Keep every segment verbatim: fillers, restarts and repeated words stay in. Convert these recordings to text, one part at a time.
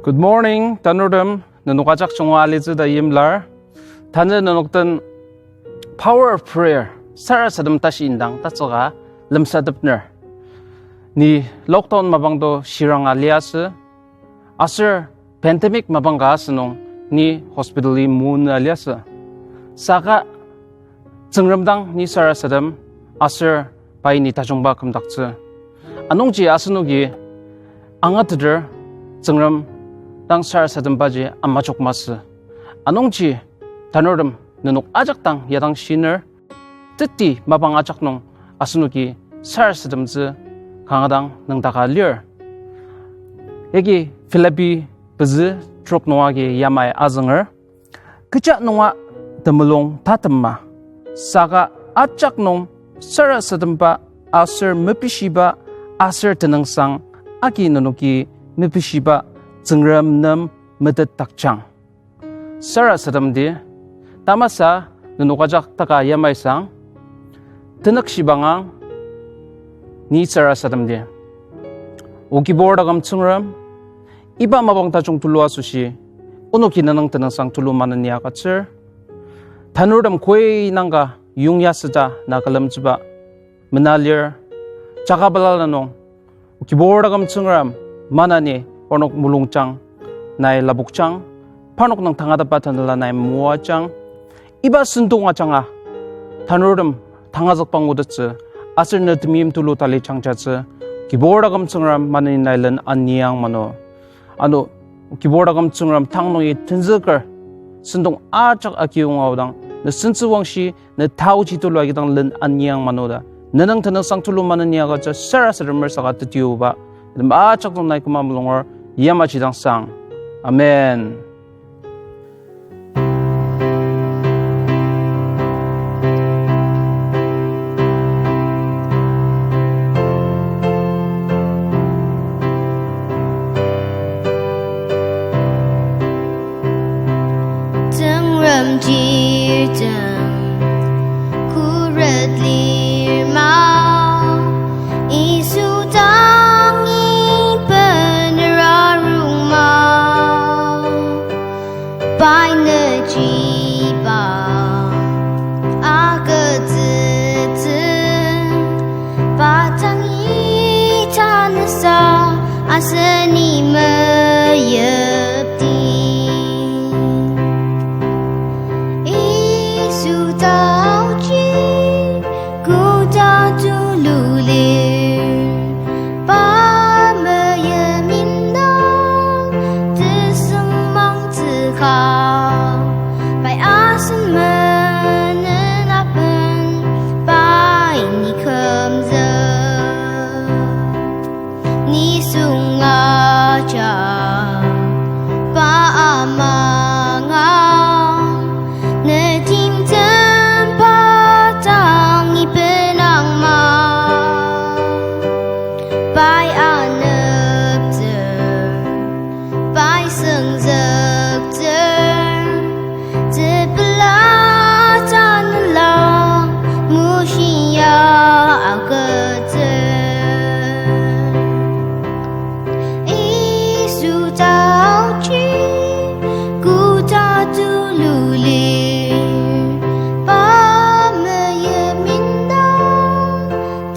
Good morning, tanurtem, nenok ajak junga alitsü ta yimlar. Tanü nenok den Power of Prayer, sarasadem tashi indang tatsüka lemsatepner. Ni lockdown mapang to shiranga liasü, aser pandemic mapang ka asünung ni hospital-i mona liasü. Saka Tsüngrem dang ni sarasadem aser pai ni tajungba kümdaktsü. Anungji asenoki angateter Tsüngrem dang sarasadembaji amajok masü. Anungji tanurtem nenok ajak dang yadang shiner, teti mapang ajak nung asenoki sarasademtsü kanga dang nüngdaka lir. Yagi Philippi pezü trok nung agi yamai azünger. Kecha nunga temulung tatema, saka ajak nung sarasademba aser mepishiba aser tenüngsang agi nenoki mepishiba Tsüngrem nem metetdakjang. Sarasademdi, tamasa nenok ajak taka yamaisang, tenükshibang ang ni sarasademdi. O Kibur taküm Tsüngrem, iba mapang tajung tulu asoshi, onoki nenang tenüngsang tulu maneni agütsür. Tanurtem koi nangka yongyasüta na külemtsüba mena lir, jaka balala nung Kibur taküm Tsüngrem maneni parnok mulungjang, nai lapokjang, parnok nang tangatetba tanela nai moajang. Iba sentong ajanga tanurtem tangazükba ngutettsü, aser ne temeim tulu tali jangjatsü, Kibur taküm Tsüngrem maneni nai len aniang mano. Ano Kibur taküm Tsüngrem tang nungi tenzüker sentong ajak akiyonga aodang, ne sentsüwangshi ne taoji tulu agidang len aniang mano ta, nenang tenüngsang tulu maneni agütsü sarasademer saka tetioba, item ajak nung nai küma mulunger yamaji dang sang. Amen. Tsüngrem chirtem khuret lir ma, Yisu dangi bener arung ma. Pai nüjiba agütsütsü, pa dangi tanüsa aseni meyipdi. Yisu taoji koda tulu lir, pa meyiminang tesüngmangtsüka, pai asen menen aben pai ni kümzük. Nisung ajak pa amanga, ne timtem pa dangi benang ma. Pai aneptsü, pai süngzüktsü, tepela tanela mushi ya agütsü. Yisu taoji koda tulu lir, pa meyiminang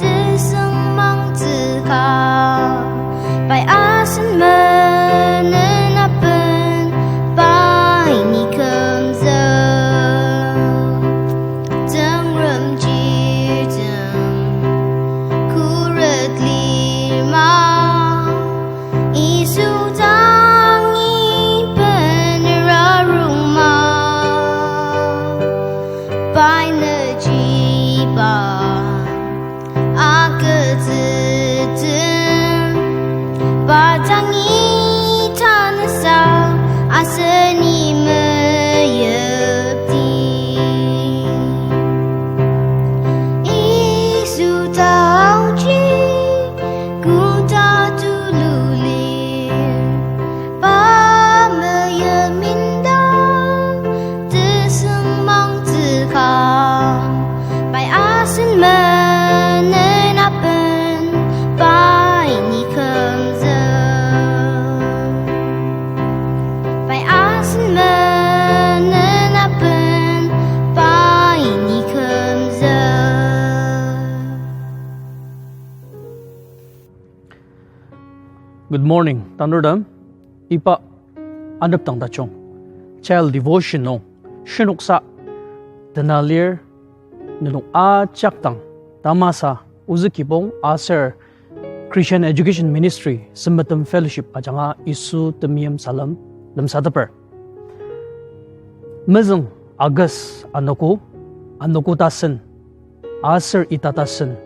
tesüngmangtsüka, pai asen menen aben pai ni kümzük. Tsüngrem chirtem khuret lir ma, Yisu dangi bener arung ma. Pai nüjiba agütsütsü, pa dangi tanüsa aseni meyipdi. Yisu taoji koda tulu lir, pa meyiminang tesüngmangtsüka, pai asen menen aben pai ni kümzük. Good morning, tanurtem. Iba anepdang tajung Child Devotion nung shinoksa tena lir, nenok ajak dang tamasa ozü kibong aser Christian Education Ministry Sempettem Fellowship ajanga Yisu temeim salem lemsateper. Mezüng August anogo, anogo tasen, aser ita tasen,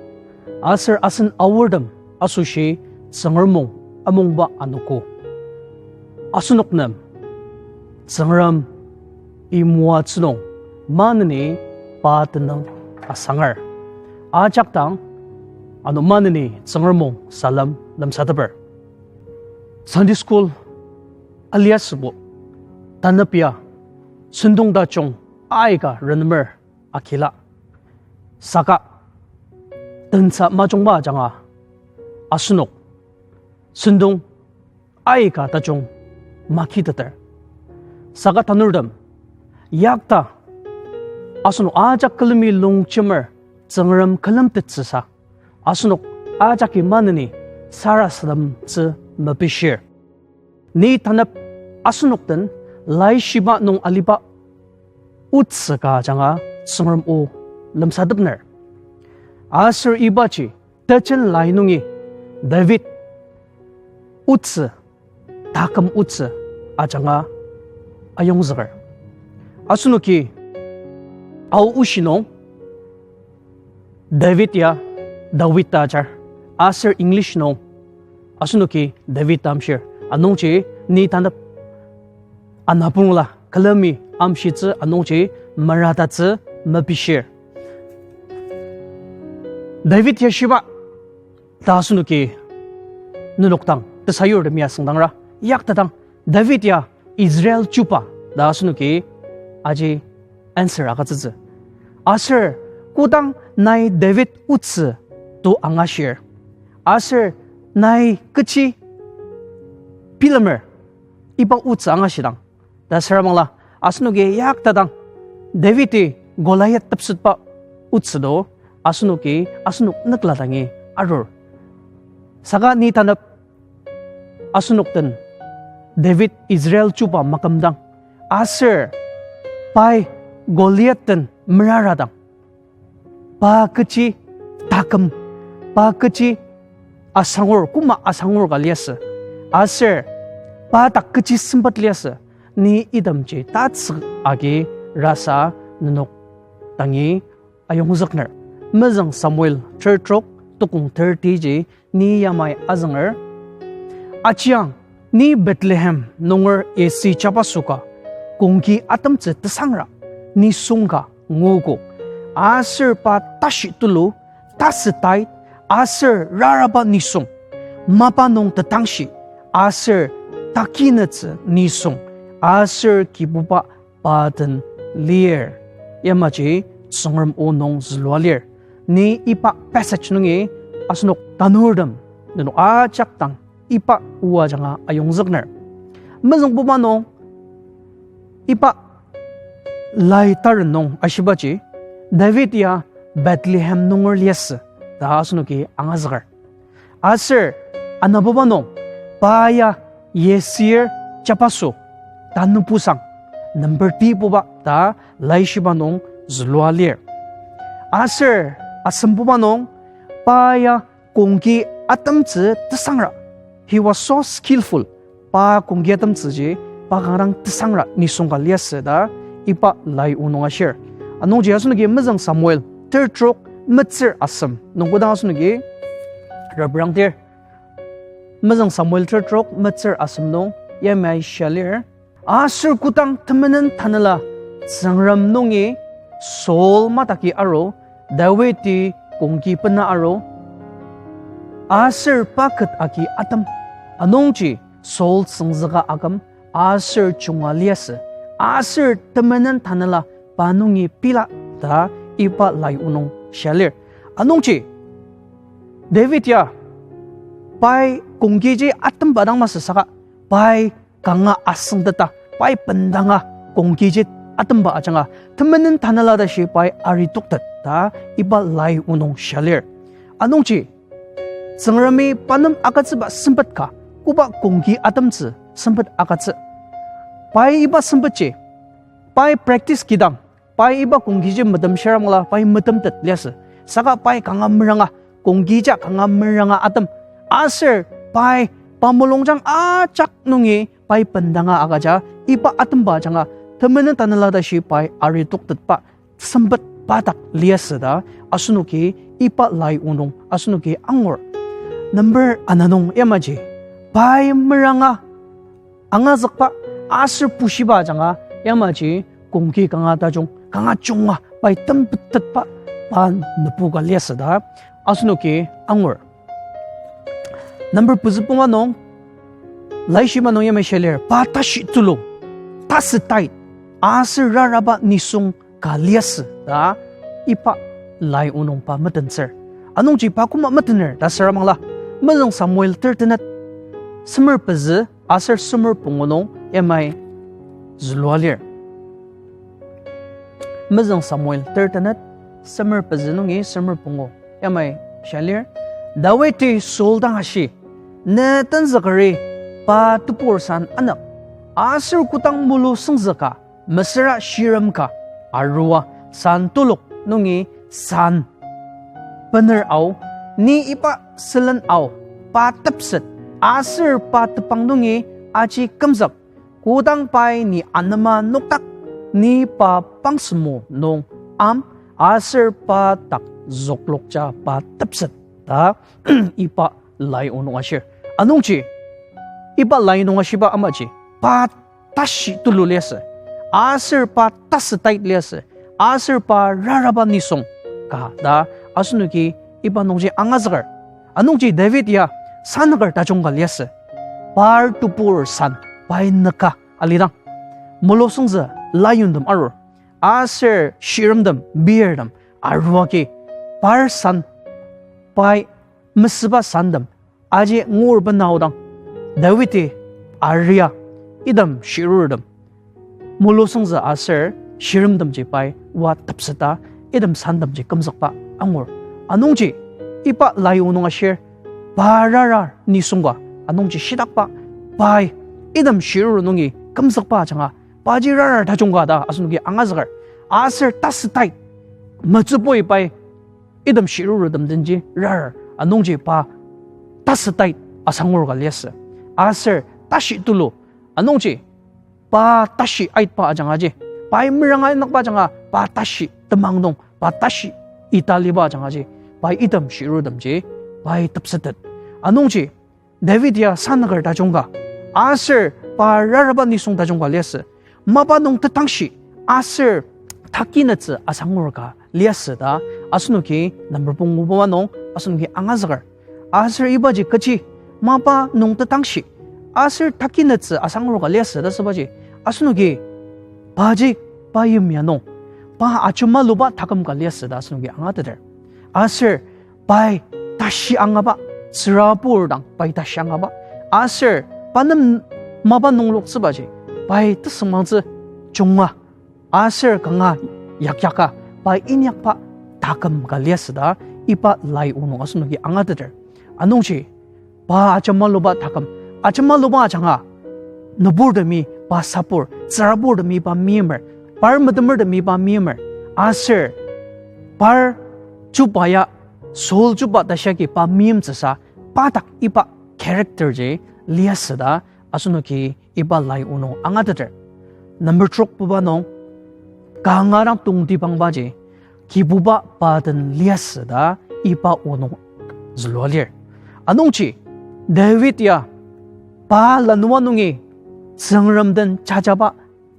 aser asen aortem asoshi Tsüngrem mung amungba anogo. Asenok nem Tsüngrem imoatsü nung maneni pa tenüng asangar. Ajak dang ano maneni Tsüngrem mung salem lemsateper. Sunday school aliasübo, tanep ya sentong tajung aika renemer akila. Saka tensa majungba ajanga asenok sentong aika tajung makiteter. Saka tanurtem, yakta asenok ajak külemi longjemer Tsüngrem külemtettsüsa asenok ajaki maneni sarasademtsü mepishir. Ni tanep asenok den Laishiba nung aliba otsü ka ajanga Tsüngrem o lemsatepner. Aser ibaji Tejen Lai nungi David otsü, taküm otsü ajanga ayongzüker. Asenoki Ao oshi nung David ya Dawid ta ajar, aser English nung asenoki David ta amshir. Anungji ni tanep anapongla külemi amshitsü anungji meratatsü mepishir. David ya shiba ta asenoki nenok dang tesayurtemi asüngdangra, yakta dang David ya Israel chuba ta asenoki aji answer agütsütsü. Aser kodang nai David otsü to angashir, aser nai kechi bilemer iba otsü angashidang ta süra bangla asenoki yakta dang Davidi Goliath tepsetba otsü to asenoki asenok nükla dangi arur. Saka ni tanep asenok den David Israel chuba makümdang aser pai Goliath den meraradang pa kechi taküm, pa kechi asangur, koma asangur ka liasü, aser pa dak kechi sempet liasü, ni itemji tatsük agi rasa nenok dangi ayongzükner. Mezüng Samuel ter trok tukong thirty ji ni yamai azünger. Ajiang, ni Bethlehem nunger Yesi jabaso ka, kongki atemtsü tesangra nisung ka nguogo. Aser pa tashi tulu, tasütai, aser raraba nisung, mapa nung tetangshi, aser takinütsü nisung, aser Kibuba pa den lir. Yamaji Tsüngrem o nung zülua lir. Ni iba passage nungi asenok tanurtem nenok ajak dang iba o ajanga ayongzükner. Mezüngbuba nung iba lai taren nung ashibaji, David ya Bethlehem nunger liasü ta asenoki angazüker. Aser anabuba nung pa ya Yesir jabaso tanubusang number tibuba ta laishiba nung zülua lir. Aser asembuba nung pa ya kongki atemtsü tesangra. He was so skillful. Pa kongki atemtsüji pa kanga dang tesangra nisung ka liasü ta iba lai o nung ashir. Anungji asenoki Mezüng Samuel ter trok metsür asem nung kodang asenoki reprangdir. Mezüng Samuel ter trok metsür asem nung yamai shia lir. Aser kodang temenen tanela Tsüngrem nungi Saul mataki aru, Dawidi kongki bena aru, aser pa ket agi atem, anungji Saul süngzüka aküm aser junga liasü, aser temenen tanela pa nungi pila ta iba lai o nung shia lir. Anungji David ya pai kongkiji atemba dang masü saka pai kanga asüngteta, pai bendanga kongkiji atemba ajanga temenen tanela tashi pai aritoktet ta iba lai o nung shia lir. Anungji Tsüngremi pa nem agütsüba sempet ka koba kongki atemtsü sempet agütsü. Pai iba sempetji, pai practice kidang, pai iba kongkiji metem shiramangla pai metemtet liasü. Saka pai kanga meranga, kongkija kanga meranga atem. Aser pai pa mulungjang ajak nungi pai bendanga agüja, iba atemba ajanga temenen tanela tashi pai aritoktetba sempet pa dak liasü ta asenoki iba lai o nung asenoki angur. Number ana nung yamaji, pai meranga angazükba aser pushiba ajanga yamaji kongki kanga tajung, kanga junga pai tempetetba pa nübu ka liasü ta asenoki angur. Number pezü punga nung, laishiba nung yamai shia lir, pa tashi tulu, tasütait, aser raraba nisung ka liasü ta iba lai o nung pa metentsür. Anungji pa koma metener ta süra mangla, mezüng Samuel ter tenet semer pezü aser semer pungu nung yamai zülua lir. Mezüng Samuel ter tenet semer pezü nungi semer pungu yamai shia lir. Dawidi Saul dang ashi, ne tenzükeri pa tebur san anek, aser kodang mulu süngzüka mesüra shirem ka arua san telok nungi san bener ao, ni iba sülen ao, pa tepset, aser pa tepang nungi aji kümzük, kodang pai ni anema nokdak, ni pa pangsemo nung am, aser pa dak züklokja pa tepset ta iba lai o nung ashir. Anungji, iba lai nung ashiba amaji, pa tashi tulu liasü, aser pa tasütait liasü, aser pa raraba nisung ka ta asenoki iba nungji angazüker. Anungji David ya sanüker tajung ka liasü. Par tebur san pai nüka alidang, mulu süngzü liontem arur, aser shiremtem, beartem arua agi, par san, pai mesüba santem aji ngur benaodang, Dawidi aria item shirurtem, mulu süngzü aser shiremtemji pai oa tepseta item santemji kümzükba angur. Anungji iba lai o nung ashir, pa rara nisung ka anungji shidakba, pai item shirur nungi kümzükba ajanga, paji rara tajung ka ta asenoki angazüker. Aser tasütait, metsübui pai item shirurtem denji rar, anungji pa tasütait asangur ka liasü. Aser tashi tulu, anungji pa tashi aitba ajangaji, pai meranga inokba ajanga pa tashi temang nung, pa tashi ita liba ajangaji, pai item shirurtemji pai tepsetet. Anungji David ya sanüker tajung ka, aser pa raraba nisung tajung ka liasü. Mapa nung tetangshi, aser takinetsü asangur ka liasü ta asenoki number pungu punga nung asenoki angazüker. Aser ibaji kechi, mapa nung tetangshi, aser takinetsü asangur ka liasü ta sübaji, asenoki paji pa yimya nung, pa ajemaluba taküm ka liasü ta asenoki angateter. Aser pai tashi angaba, tsürabur dang pai tashi angaba. Aser pa nem mapa nungloktsübaji, pai tesüngmangtsü junga, aser kanga yakyaka, pai inyakba taküm ka liasü ta iba lai o nung asenoki angateter. Anungji pa ajemaluba taküm, ajemaluba ajanga nüburtemi pa sapur, tsüraburtemi pa meimer, par metemertemi pa meimer, aser par chuba ya, Saul chuba tashi agi pa meimtsüsa, pa dak iba character ji liasü ta asenoki iba lai o nung angateter. Number trok puba nung, kanga dang tongtibangbaji Kibuba pa den liasü ta iba o nung zülua lir. Anungji David ya pa lanua nungi Tsüngrem den jajaba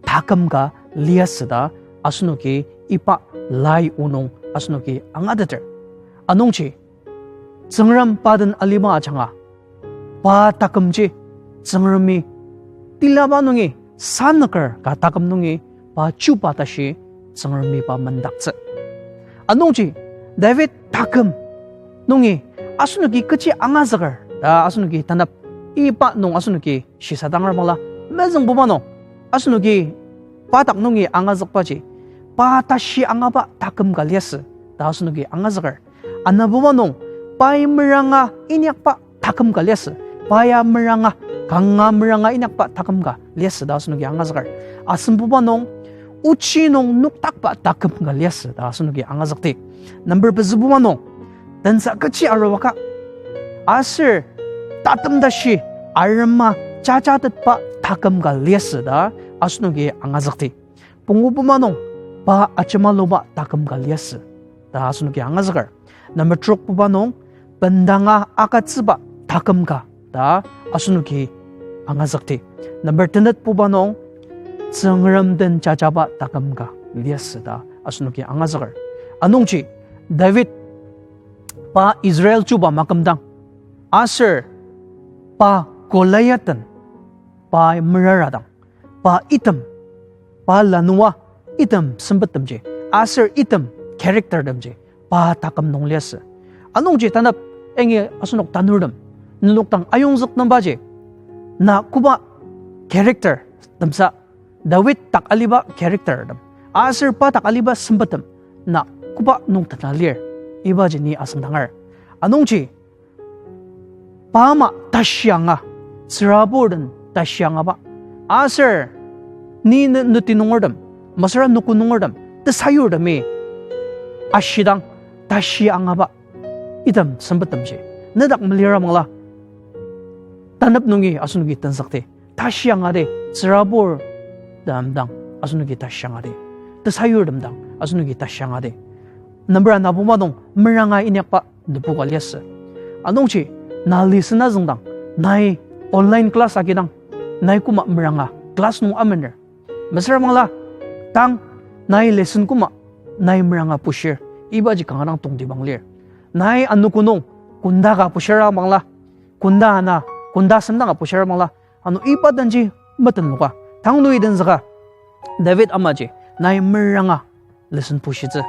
taküm ka liasü ta asenoki iba lai o nung asenoki angateter. Anungji Tsüngrem pa den aliba ajanga, pa takümji Tsüngremi tilaba nungi, sanüker ka taküm nungi, pa chuba tashi Tsüngremi pa mendaktsü. Anungji David taküm nungi asenoki kechi angazüker ta asenoki tanap, iba nung asenoki shisadangrar bangla, mezüngbuba nung asenoki pa dak nungi angazükbaji pa tashi angaba taküm ka liasü ta asenoki angazüker. Anabuba nung pai meranga inyakba taküm ka liasü. pa ya meranga, kanga meranga inyakba taküm ka liasü ta asenoki angazüker. Asembuba nung, ochi nung noktakba taküm ka liasü ta asenoki angazükdi. Number pezübuba nung, tensa kechi arua ka, aser tatem tashi arema jajatetba taküm ka liasü ta asenoki angazükdi. Pungububa nung, pa ajemaluba taküm ka liasü ta asenoki angazüker. Number trokbuba nung, bendanga agütsüba taküm ka ta asenoki angazükdi. Number tenetbuba nung, Tsüngrem den jajaba taküm ka liasü ta asenoki angazüker. Anungji, David, pa Israel chuba makümdang, aser pa Goliath den pa meraradang, pa item, pa lanua item sempettemji, aser item charactertemji, pa taküm nung liasü. Anungji tanap, yangi asenok tanurtem, nenok dang ayongzük nembaji, na koba character temsa, David dak aliba charactertem, aser pa dak aliba sempettem, na koba nung tena lir, ibaji ni asüngdanger. Anungji, pa ama tashi anga, tsürabur den tashi angaba, aser ni ne neti nungertem, mesüra noko nungertem, tesayurtemi ashidang tashi angaba item sempettemji, nedak melira mangla, tanap nungi asenoki tenzükdi. Tashi angadi, tsürabur tem dang asenoki tashi angadi, tesayurtem dang asenoki tashi angadi. Number anabuba nung meranga inyakba nübuka liasü. Anungji, na lesson azüngdang, nai online class agidang, nai koma meranga class nung amener. Mesüra mangla, tang nai lesson koma nai meranga pushir, ibaji kanga dang tongtibang lir. Nai anogo nung kunda ka pushira mangla, kunda ana, kunda semdang ka pushira mangla, ano iba denji metenoka, tang nungi tenzüka, David amaji nai meranga lesson pushitsü.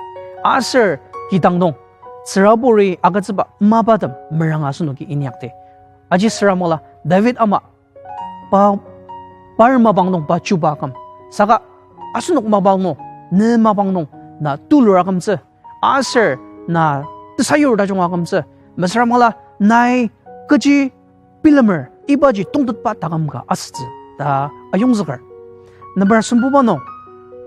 Aser kidang nung, tsüraburi agütsüba mapatem meranga asenoki inyakdi. Aji süra mangla, David ama pa, par mapang nung pa chuba aküm, saka asenok mapang nung, ne mapang nung na tulur akümtsü, aser na tesayur tajung akümtsü, mesüra mangla nai kechi bilemer ibaji tongtetba taküm ka asütsü ta ayongzüker. Number asembuba nung,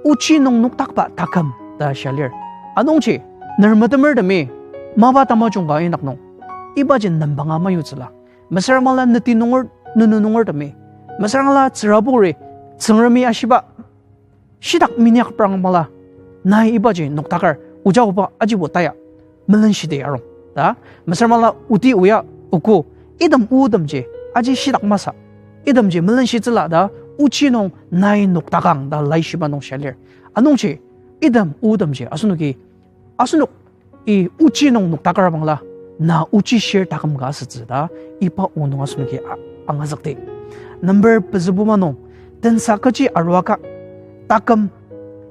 ochi nung noktakba taküm ta shia lir. Anungji, ner metemertemi mapa tamajung ka inyaknung, ibaji nembanga mayutsüla. Mesüra mangla neti nunger, nunu nungertemi, mesüra mangla tsüraburi, Tsüngremi ashiba shitak minyak prang mangla, nai ibaji noktaker, oja oba ajibo taya melenshidi arung ta. Mesüra mangla oti oya, ogo, item otemji aji shitak masü, itemji melenshitsüla ta, ochi nung nai noktakang ta laishiba nung shia lir. Anungji, item otemji asenoki, asenok i ochi nung noktaker bangla, na ochi shir taküm ka asütsü ta, iba o nung asenoki a-, angazükdi. Number pezübuba nung, tensa kechi arua ka, taküm,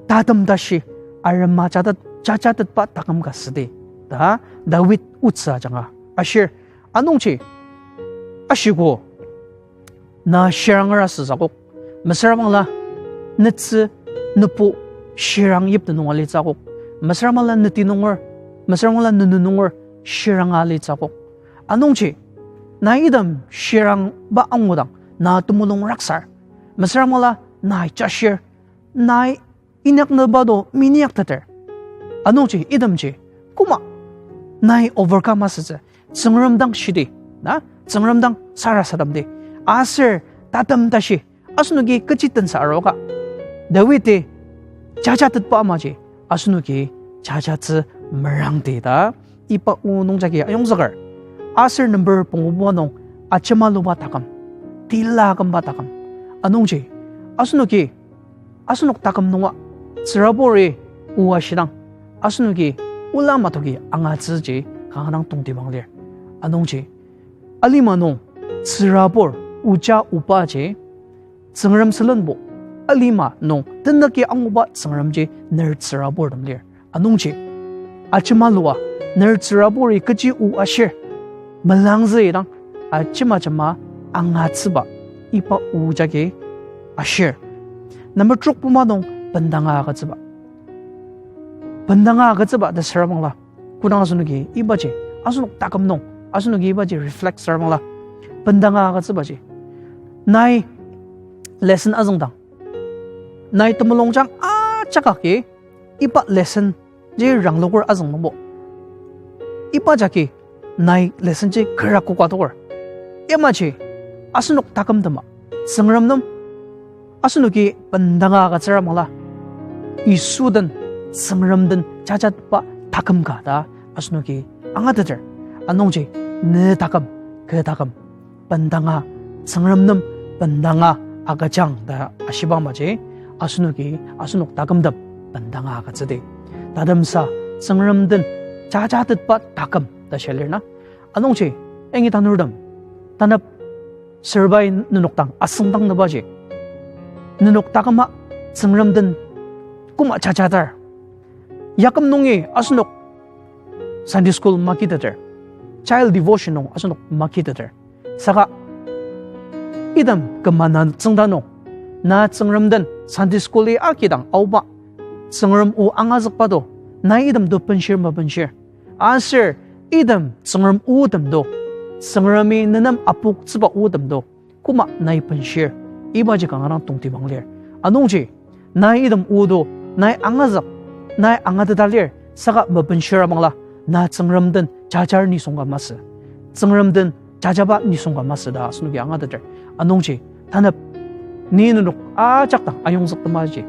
tatem tashi, arema jatet, jajatetba taküm ka südi ta David otsü ajanga ashir. Anungji, ashiko, na shiranger asütsü akok. Mesüra bangla, netsü, nebu, shirang yipte nung alitsü akok. Mesüra bangla neti nunger, mesüra bangla nunu nunger, shiranga alitsü akok. Anungji, nai item shirangba angudang, na temulung raksar. Mesüra bangla, nai jashir, nai inyaknüba do minyakteter. Anungji itemji, koma nai overcome asütsü, Tsüngrem dang shidi, na, Tsüngrem dang sarasademdi. Aser tatem tashi, asenoki kechi tensa aroka, Dawidi jajatetba amaji asenoki jajatsü merangdi ta iba o nungjagi ayongzüker. Aser number punguba nung ajemaluba taküm, tila kümba taküm. Anungji, asenoki asenok taküm nunga tsüraburi o ashidang, asenoki ola matoki angatsüji kanga dang tongtibang lir. Anungji, alima nung tsürabur oja obaji Tsüngrem sülenbo, alima nung tenüki anguba Tsüngremji ner tsüraburtem lir. Anungji, ajemalua, ner tsüraburi kechi o ashir, melangzüidang, ajema ajema angatsüba iba o jagi ashir. Number trok puma nung bendanga agütsüba. Bendanga agütsüba ta süra bangla, kodang asenoki ibaji, asenok taküm nung, asenoki ibaji reflect süra bangla, Bendanga agütsübaji. Nai lesson azüngdang, nai temulungjang ajak agi iba lesson ji rangloker azüng nungbo, iba jagi nai lesson ji kera koka toker. Yamaji asenok takümtema Tsüngrem nem asenoki bendanga agütsüra mangla, Yisu den, Tsüngrem den jajatba taküm ka ta asenoki angateter. Anungji ne taküm, kü taküm bendanga, Tsüngrem nem bendanga agüjang ta ashiba amaji, asenoki asenok takümtem bendanga agütsüdi. Tatemsa Tsüngrem den jajatetba taküm ta shia lir na. Anungji, yangi tanurtem, tanep sürbai nenok dang asüngdang nübaji, nenok taküma Tsüngrem den koma jajatar. Yaküm nungi asenok Sunday school makiteter, child devotion nung asenok makiteter. Saka item küma na tsüngda nung, na Tsüngrem den Sunday school-i akidang aoba, Tsüngrem o angazükba to, nai item to benshir mabenshir. Aser item Tsüngrem otem to, Tsüngremi nenem apoktsüba otem to, koma nai benshir, ibaji kanga dang tongtibang lir. Anungji, nai item o to, nai angazük, nai angateta lir, saka mabenshir amangla, na Tsüngrem den jajar nisung ka masü. Tsüngrem den jajaba nisung ka masü ta asenoki angateter. Anungji, tanep, ni nenok ajak dang ayongzüktemaji,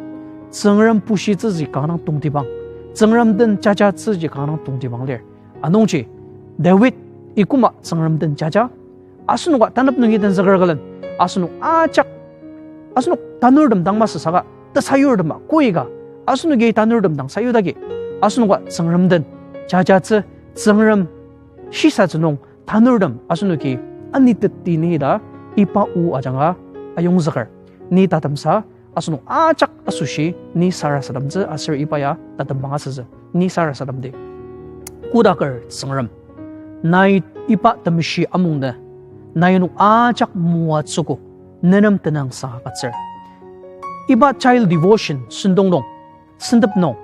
Tsüngrem bushitsüji kanga dang tongtibang, Tsüngrem den jajatsüji kanga dang tongtibang lir. Anungji, David-i koma Tsüngrem den jaja, asenoka tanep nungi tenzüker külen, asenok ajak, asenok tanurtem dang masü saka tesayurtema koika, asenoki tanurtem dang sayudagi, asenoka Tsüngrem den jajatsü, Tsüngrem shisatsü nung tanurtem asenoki aniteti ni ta iba o ajanga ayongzüker. Ni tatemsa asenok ajak asoshi ni sarasademtsü aser iba ya tatembang asütsü. Ni sarasademdi. Kodaker Tsüngrem, nai iba temeshi amungnü nai onok ajak moatsüogo, nenem tenüngsang agütsür. Iba child devotion sentong nung, sentep nung,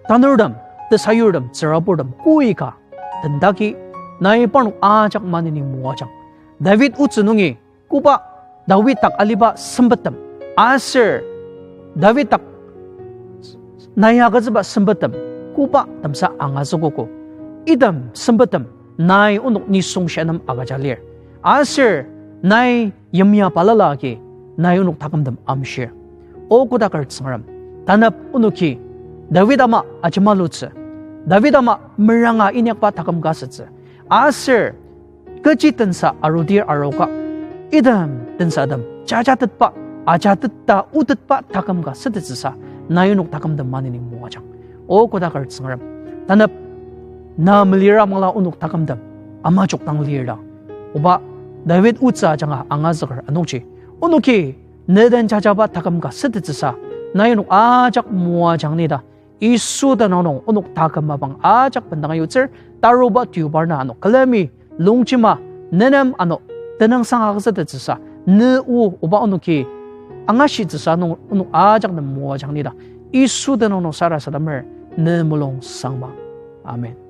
tanurtem, tesayurtem, tsüraburtem koika tendaki, nai parnok ajak maneni moajang. David otsü nungi koba David dak aliba sempettem, aser David dak nai agütsüba sempettem, koba temsa angazükogo. Item sempettem nai onok nisung shia nem agüja lir. Aser nai yimya balala agi nai onok takümtem amshir. O kodaker Tsüngrem, tanep onoki David ama ajemalutsü, David ama meranga inyakba taküm ka asütsü. Aser kechi tensa arudir aroka, item tensatem jajatetba, ajatetta otetba taküm ka sütettsüsa, nai onok takümtem maneni moajang. O kodaker Tsüngrem, tanep na melira mangla onok takümtem ama jokdang lir ta, oba David otsü ajanga angazüker anungji, onoki ne den jajaba taküm ka sütettsüsa, nai onok ajak moajang ni ta, Yisu tenüng nung onok taküm mapang ajak bendanga yutsür. Taruba tubar na ano külemi longjema nenem ano tenüngsang agütsütettsüsa, ne o oba onoki angashitsüsa nung onok ajak nem moajang ni ta, Yisu tenüng nung sarasademer, ne mulung sangma. Amen.